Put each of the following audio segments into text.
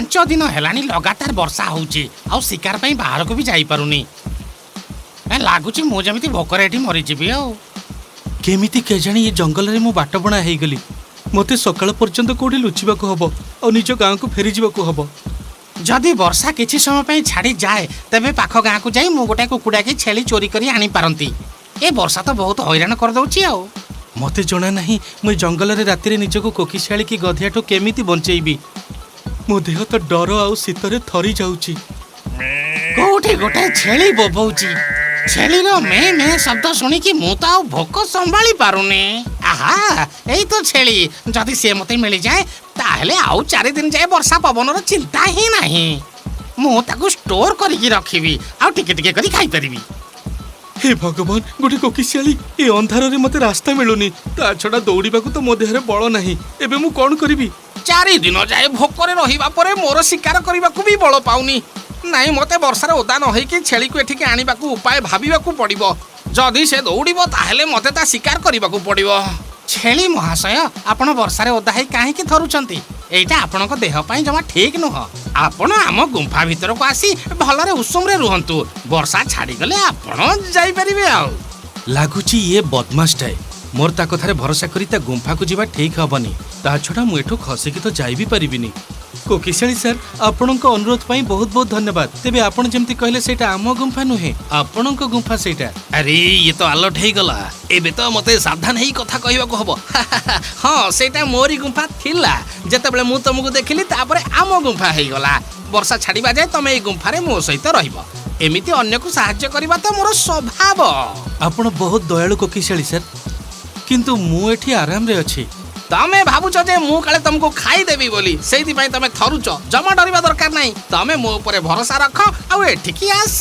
5 ଦିନ ହେଲାଣି ଲଗାତାର ବର୍ଷା ହଉଛି ଆଉ ଶିକାର ପାଇଁ ବାହାରକୁ ବି ଯାଇପାରୁନି। ଲାଗୁଛି ମୁଁ ଯେମିତି ଭୋକରେ ଏଠି ମରିଯିବି। ଆଉ କେମିତି କେଜାଣି ଏ ଜଙ୍ଗଲରେ ମୁଁ ବାଟବଣା ହେଇଗଲି। ମୋତେ ସକାଳ ପର୍ଯ୍ୟନ୍ତ କୋଉଠି ଲୁଚିବାକୁ ହବ ଆଉ ନିଜ ଗାଁକୁ ଫେରିଯିବାକୁ ହବ। ଯଦି ବର୍ଷା କିଛି ସମୟ ପାଇଁ ଛାଡ଼ିଯାଏ, ତେବେ ପାଖ ଗାଁକୁ ଯାଇ ମୁଁ ଗୋଟାଏ କୁକୁଡ଼ା କି ଛେଳି ଚୋରି କରି ଆଣିପାରନ୍ତି। ଏ ବର୍ଷା ତ ବହୁତ ହଇରାଣ କରିଦଉଛି ଆଉ। ମୋତେ ଜଣା ନାହିଁ ମୁଁ ଏ ଜଙ୍ଗଲରେ ରାତିରେ ନିଜକୁ କୋକିଶିଆଳି କି ଗଧିଆଠୁ କେମିତି ବଞ୍ଚେଇବି। ମୋ ଦେହ ତ ଡର ଆଉ ଶୀତରେ ଥରି ଯାଉଛି। କୋଉଠି ଗୋଟେ ଛେଳି ବୋବଉଛି। ଛେଳିର ମେ ମେ ଶବ୍ଦ ଶୁଣିକି ମୁଁ ତ ଆଉ ଭୋକ ସମ୍ଭାଳି ପାରୁନି। ଆହା, ଏଇ ତ ଛେଳି। ଯଦି ସିଏ ମତେ ମିଳିଯାଏ, ତାହେଲେ ଆଉ 4 ଦିନ ଯାଏ ବର୍ଷା ପବନର ଚିନ୍ତା ହିଁ ନାହିଁ। ମୁଁ ତାକୁ ଷ୍ଟୋର କରିକି ରଖିବି ଆଉ ଟିକେ ଟିକେ କରି ଖାଇପାରିବି। ହେ ଭଗବାନ, ଗୋଟେ କୋକିଶିଆଳି! ଏ ଅନ୍ଧାରରେ ମୋତେ ରାସ୍ତା ମିଳୁନି। ତା ଛଡ଼ା ଦୌଡ଼ିବାକୁ ତ ମୋ ଦେହରେ ବଳ ନାହିଁ। ଏବେ ମୁଁ କ'ଣ କରିବି? 4 ଦିନ ଯାଏ ଭୋକରେ ରହିବା ପରେ ମୋର ଶିକାର କରିବାକୁ ବି ବଳ ପାଉନି। ନାଇଁ, ମତେ ବର୍ଷାରେ ଓଦା ନ ହେଇକି ଛେଳିକୁ ଏଠିକି ଆଣିବାକୁ ଉପାୟ ଭାବିବାକୁ ପଡ଼ିବ। ଯଦି ସେ ଦୌଡ଼ିବ, ତାହେଲେ ମତେ ତା ଶିକାର କରିବାକୁ ପଡ଼ିବ। ଛେଳି ମହାଶୟ, ଆପଣ ବର୍ଷାରେ ଓଦା ହେଇ କାହିଁକି ଥରୁଛନ୍ତି? ଏଇଟା ଆପଣଙ୍କ ଦେହ ପାଇଁ ଜମା ଠିକ ନୁହଁ। ଆପଣ ଆମ ଗୁମ୍ଫା ଭିତରକୁ ଆସି ଭଲରେ ଉଷୁମରେ ରୁହନ୍ତୁ। ବର୍ଷା ଛାଡ଼ିଗଲେ ଆପଣ ଯାଇପାରିବେ ଆଉ। ଲାଗୁଛି ଇଏ ବଦମାସଟାଏ। ମୋର ତା କଥାରେ ଭରସା କରି ତା ଗୁମ୍ଫାକୁ ଯିବା ଠିକ୍ ହବନି। ତା ଛଡ଼ା ମୁଁ ଏଠୁ ଖସିକି ତ ଯାଇ ବି ପାରିବିନି। କୋକିଶାଳି ସାର୍, ଆପଣଙ୍କ ଅନୁରୋଧ ପାଇଁ ବହୁତ ବହୁତ ଧନ୍ୟବାଦ। ତେବେ ଆପଣ ଯେମିତି କହିଲେ, ସେଇଟା ଆମ ଗୁମ୍ଫା ନୁହେଁ, ଆପଣଙ୍କ ଗୁମ୍ଫା ସେଇଟା। ଆରେ, ଇଏ ତ ଆଲର୍ଟ ହେଇଗଲା। ଏବେ ତ ମତେ ସାବଧାନ ହେଇ କଥା କହିବାକୁ ହବ। ହଁ, ସେଇଟା ମୋରି ଗୁମ୍ଫା ଥିଲା। ଯେତେବେଳେ ମୁଁ ତମକୁ ଦେଖିଲି, ତାପରେ ଆମ ଗୁମ୍ଫା ହେଇଗଲା। ବର୍ଷା ଛାଡ଼ିବା ଯାଏ ତମେ ଏଇ ଗୁମ୍ଫାରେ ମୋ ସହିତ ରହିବ। ଏମିତି ଅନ୍ୟକୁ ସାହାଯ୍ୟ କରିବା ତ ମୋର ସ୍ୱଭାବ। ଆପଣ ବହୁତ ଦୟାଳୁ କୋକିଶାଳି ସାର୍, କିନ୍ତୁ ମୁଁ ଏଠି ଆରାମରେ ଅଛି। ତମେ ଭାବୁଛ ଯେ ମୁଁ କାଳେ ତମକୁ ଖାଇଦେବି ବୋଲି, ସେଇଥିପାଇଁ ତମେ ଥରୁଛ। ଜମା ଡରିବା ଦରକାର ନାହିଁ। ତମେ ମୋ ଉପରେ ଭରସା ରଖ ଆଉ ଏଠିକି ଆସ।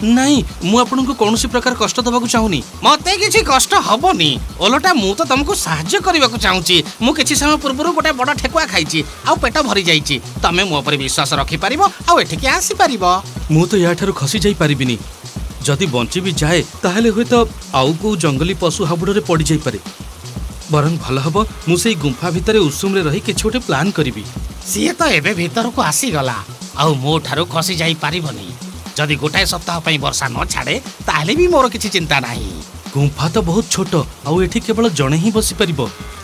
ନାଇଁ, ମୁଁ ଆପଣଙ୍କୁ କୌଣସି ପ୍ରକାର କଷ୍ଟ ଦେବାକୁ ଚାହୁଁନି। ମତେ କିଛି କଷ୍ଟ ହବନି। ଓଲଟା ମୁଁ ତ ତମକୁ ସାହାଯ୍ୟ କରିବାକୁ ଚାହୁଁଛି। ମୁଁ କିଛି ସମୟ ପୂର୍ବରୁ ଗୋଟେ ବଡ଼ ଠେକୁଆ ଖାଇଛି ଆଉ ପେଟ ଭରି ଯାଇଛି। ତମେ ମୋ ଉପରେ ବିଶ୍ୱାସ ରଖିପାରିବ ଆଉ ଏଠିକି ଆସିପାରିବ। ମୁଁ ତ ୟାଠାରୁ ଖସି ଯାଇପାରିବିନି। ଯଦି ବଞ୍ଚି ବି ଯାଏ, ତାହେଲେ ହୁଏତ ଆଉ କୋଉ ଜଙ୍ଗଲୀ ପଶୁ ହାବୁଡ଼ରେ ପଡ଼ିଯାଇପାରେ। ବରଂ ଭଲ ହବ ମୁଁ ସେଇ ଗୁମ୍ଫା ଭିତରେ ଉଷୁମରେ ରହି କିଛି ଗୋଟେ ପ୍ଲାନ୍ କରିବି। ସିଏ ତ ଏବେ ଭିତରକୁ ଆସିଗଲା, ଆଉ ମୋ ଠାରୁ ଖସି ଯାଇପାରିବନି। ଯଦି ଗୋଟାଏ ସପ୍ତାହ ପାଇଁ ବର୍ଷା ନ ଛାଡ଼େ, ତାହେଲେ ବି ମୋର କିଛି ଚିନ୍ତା ନାହିଁ। ଗୁମ୍ଫା ତ ବହୁତ ଛୋଟ ଆଉ ଏଠି କେବଳ ଜଣେ ହିଁ ବସିପାରିବ।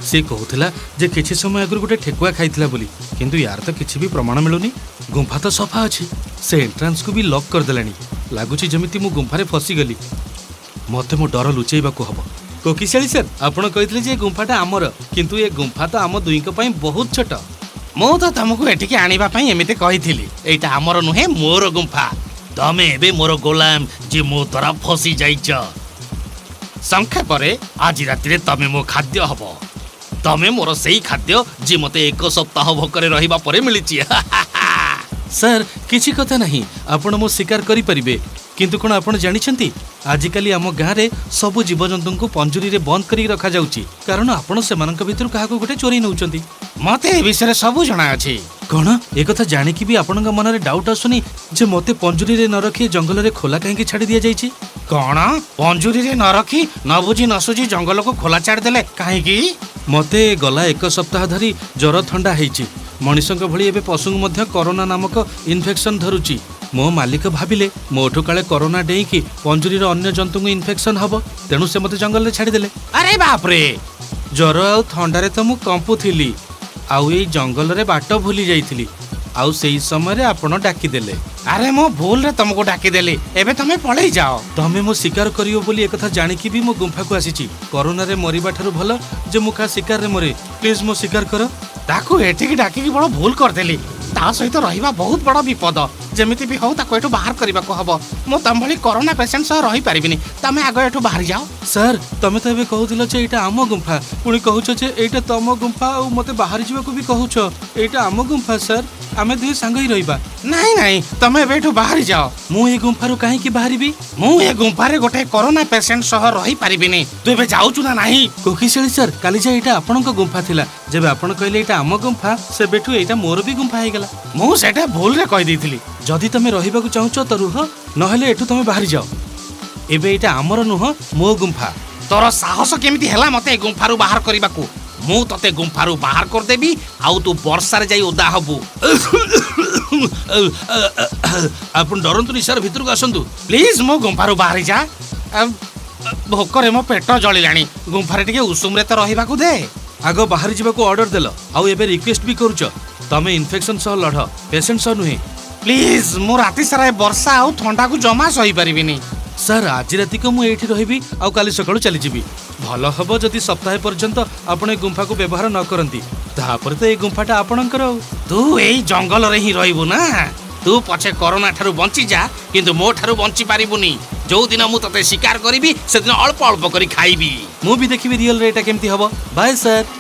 ସେ କହୁଥିଲା ଯେ କିଛି ସମୟ ଆଗରୁ ଗୋଟେ ଠେକୁଆ ଖାଇଥିଲା ବୋଲି, କିନ୍ତୁ ୟାର ତ କିଛି ବି ପ୍ରମାଣ ମିଳୁନି। ଗୁମ୍ଫା ତ ସଫା ଅଛି, ସେ ଏଣ୍ଟ୍ରାନ୍ସକୁ ବି ଲକ୍ କରିଦେଲାଣି। ଲାଗୁଛି ଯେମିତି ମୁଁ ଗୁମ୍ଫାରେ ଫସିଗଲି। ମତେ ମୋ ଡର ଲୁଚେଇବାକୁ ହବ। କୋକିଶାଳି ସାର୍, ଆପଣ କହିଥିଲେ ଯେ ଏ ଗୁମ୍ଫାଟା ଆମର, କିନ୍ତୁ ଏ ଗୁମ୍ଫା ତ ଆମ ଦୁଇଙ୍କ ପାଇଁ ବହୁତ ଛୋଟ। ମୁଁ ତ ତମକୁ ଏଠିକି ଆଣିବା ପାଇଁ ଏମିତି କହିଥିଲି। ଏଇଟା ଆମର ନୁହେଁ, ମୋର ଗୁମ୍ଫା। ତମେ ଏବେ ମୋର ଗୋଲାମ, ଯେ ମୋ ଦ୍ୱାରା ଫସି ଯାଇଛ। ସଂକ୍ଷେପରେ, ଆଜି ରାତିରେ ତମେ ମୋ ଖାଦ୍ୟ ହବ। ତମେ ମୋର ସେଇ ଖାଦ୍ୟ ଯିଏ ମତେ ଏକ ସପ୍ତାହ ଭୋକରେ ରହିବା ପରେ ମିଳିଛି। ସାର୍, କିଛି କଥା ନାହିଁ, ଆପଣ ମୋ ଶିକାର କରିପାରିବେ। କିନ୍ତୁ କ'ଣ ଆପଣ ଜାଣିଛନ୍ତି, ଆଜିକାଲି ଆମ ଗାଁରେ ସବୁ ଜୀବଜନ୍ତୁଙ୍କୁ ପଞ୍ଜୁରୀରେ ବନ୍ଦ କରିକି ରଖାଯାଉଛି, କାରଣ ଆପଣ ସେମାନଙ୍କ ଭିତରୁ କାହାକୁ ଗୋଟେ ଚୋରେଇ ନେଉଛନ୍ତି। ମତେ ଏ ବିଷୟରେ ସବୁ ଜଣା ଅଛି। କ'ଣ ଏକଥା ଜାଣିକି ବି ଆପଣଙ୍କ ମନରେ ଡାଉଟ୍ ଆସୁନି ଯେ ମୋତେ ପଞ୍ଜୁରୀରେ ନ ରଖି ଜଙ୍ଗଲରେ ଖୋଲା କାହିଁକି ଛାଡ଼ି ଦିଆଯାଇଛି? କ'ଣ ପଞ୍ଜୁରୀରେ ନ ରଖି ନ ବୁଝି ନ ସୁଝି ଜଙ୍ଗଲକୁ ଖୋଲା ଛାଡ଼ିଦେଲେ କାହିଁକି? ମୋତେ ଗଲା ଏକ ସପ୍ତାହ ଧରି ଜ୍ୱର ଥଣ୍ଡା ହେଇଛି। ମଣିଷଙ୍କ ଭଳି ଏବେ ପଶୁଙ୍କୁ ମଧ୍ୟ କରୋନା ନାମକ ଇନଫେକ୍ସନ୍ ଧରୁଛି। ମୋ ମାଲିକ ଭାବିଲେ ମୋଠୁ କାଳେ କରୋନା ଡେଇଁକି ପଞ୍ଜୁରୀର ଅନ୍ୟ ଜନ୍ତୁଙ୍କୁ ଇନଫେକ୍ସନ୍ ହବ, ତେଣୁ ସେ ମୋତେ ଜଙ୍ଗଲରେ ଛାଡ଼ିଦେଲେ। ଆରେ ବାପରେ! ଜ୍ୱର ଆଉ ଥଣ୍ଡାରେ ତ ମୁଁ କମ୍ପୁଥିଲି ଆଉ ଏଇ ଜଙ୍ଗଲରେ ବାଟ ଭୁଲି ଯାଇଥିଲି, ଆଉ ସେଇ ସମୟରେ ଆପଣ ଡାକିଦେଲେ। ଆରେ, ମୁଁ ଭୁଲରେ ତମକୁ ଡାକିଦେଲି। ଏବେ ତମେ ପଳେଇ ଯାଅ। ତମେ ମୋ ଶିକାର କରିବ ବୋଲି ଏକଥା ଜାଣିକି ବି ମୋ ଗୁମ୍ଫାକୁ ଆସିଛି। କରୋନାରେ ମରିବା ଠାରୁ ଭଲ ଯେ ମୁଁ କାହା ଶିକାରରେ ମରେ। ପ୍ଲିଜ୍ ମୋ ଶିକାର କର। ତାକୁ ଏଠିକି ଡାକିକି ବଡ଼ ଭୁଲ କରିଦେଲି। ତା ସହିତ ରହିବା ବହୁତ ବଡ଼ ବିପଦ। ଯେମିତି ବି ହଉ ତାକୁ ଏଠୁ ବାହାର କରିବାକୁ ହବ। ମୁଁ ତମ ଭଳି କରୋନା ପେସେଣ୍ଟ ସହ ରହିପାରିବିନି। ତମେ ଆଗ ଏଠୁ ବାହାରି ଯାଅ। ସାର୍, ତମେ ତ ଏବେ କହୁଥିଲ ଯେ ଏଇଟା ଆମ ଗୁମ୍ଫା, ପୁଣି କହୁଛ ଯେ ଏଇଟା ତମ ଗୁମ୍ଫା, ଆଉ ମତେ ବାହାରି ଯିବାକୁ ବି କହୁଛ। ଏଇଟା ଆମ ଗୁମ୍ଫା ସାର୍, ଆମେ ଦୁହେଁ ସାଙ୍ଗ ହେଇ ରହିବା। ନାଇଁ ନାଇଁ, ତମେ ଏବେ ଏଠୁ ବାହାରି ଯାଅ। ମୁଁ ଏଇ ଗୁମ୍ଫାରୁ କାହିଁକି ବାହାରିବି? ମୁଁ ଏ ଗୁମ୍ଫାରେ ଗୋଟେ କରୋନା ପେସେଣ୍ଟ ସହ ରହିପାରିବିନି। ତୁ ଏବେ ଯାଉଛୁ ନା ନାହିଁ? କୋକିଶାଳି ସାର୍, କାଲି ଯାଏ ଏଇଟା ଆପଣଙ୍କ ଗୁମ୍ଫା ଥିଲା। ଯେବେ ଆପଣ କହିଲେ ଏଇଟା ଆମ ଗୁମ୍ଫା, ସେବେଠୁ ଏଇଟା ମୋର ବି ଗୁମ୍ଫା ହେଇଗଲା। ମୁଁ ସେଇଟା ଭୁଲରେ କହିଦେଇଥିଲି। ଯଦି ତମେ ରହିବାକୁ ଚାହୁଁଛ ତ ରୁହ, ନହେଲେ ଏଠୁ ତମେ ବାହାରି ଯାଅ। ଏବେ ଏଇଟା ଆମର ନୁହଁ, ମୋ ଗୁମ୍ଫା। ତୋର ସାହସ କେମିତି ହେଲା ମତେ ଏ ଗୁମ୍ଫାରୁ ବାହାର କରିବାକୁ? ମୁଁ ତତେ ଗୁମ୍ଫାରୁ ବାହାର କରିଦେବି ଆଉ ତୁ ବର୍ଷାରେ ଯାଇ ଓଦା ହବୁ। ଆପଣ ଡରନ୍ତୁନି ସାର୍, ଭିତରକୁ ଆସନ୍ତୁ। ପ୍ଲିଜ୍, ମୋ ଗୁମ୍ଫାରୁ ବାହାରି ଯା। ଭୋକରେ ମୋ ପେଟ ଜଳିଲାଣି। ଗୁମ୍ଫାରେ ଟିକେ ଉଷୁମରେ ତ ରହିବାକୁ ଦେ। ଆଗ ବାହାରି ଯିବାକୁ ଅର୍ଡର ଦେଲ ଆଉ ଏବେ ରିକ୍ୱେଷ୍ଟ ବି କରୁଛ। ତମେ ଇନଫେକ୍ସନ ସହ ଲଢ, ପେସେଣ୍ଟ ସହ ନୁହେଁ। ପ୍ଲିଜ୍, ମୁଁ ରାତି ସାରା ଏ ବର୍ଷା ଆଉ ଥଣ୍ଡାକୁ ଜମା ସହିପାରିବିନି। ସାର୍, ଆଜି ରାତିକୁ ମୁଁ ଏଇଠି ରହିବି ଆଉ କାଲି ସକାଳୁ ଚାଲିଯିବି। ଭଲ ହବ ଯଦି ସପ୍ତାହେ ପର୍ଯ୍ୟନ୍ତ ଆପଣ ଏ ଗୁମ୍ଫାକୁ ବ୍ୟବହାର ନ କରନ୍ତି। ତାପରେ ତ ଏଇ ଗୁମ୍ଫାଟା ଆପଣଙ୍କର। ଆଉ ତୁ ଏଇ ଜଙ୍ଗଲରେ ହିଁ ରହିବୁ ନା? ତୁ ପଛେ କରୋନା ଠାରୁ ବଞ୍ଚିଯା, କିନ୍ତୁ ମୋ ଠାରୁ ବଞ୍ଚି ପାରିବୁନି। ଯୋଉଦିନ ମୁଁ ତତେ ଶିକାର କରିବି, ସେଦିନ ଅଳ୍ପ ଅଳ୍ପ କରି ଖାଇବି। ମୁଁ ବି ଦେଖିବି ରିଅଲରେ ଏଇଟା କେମିତି ହବ। Bye sir.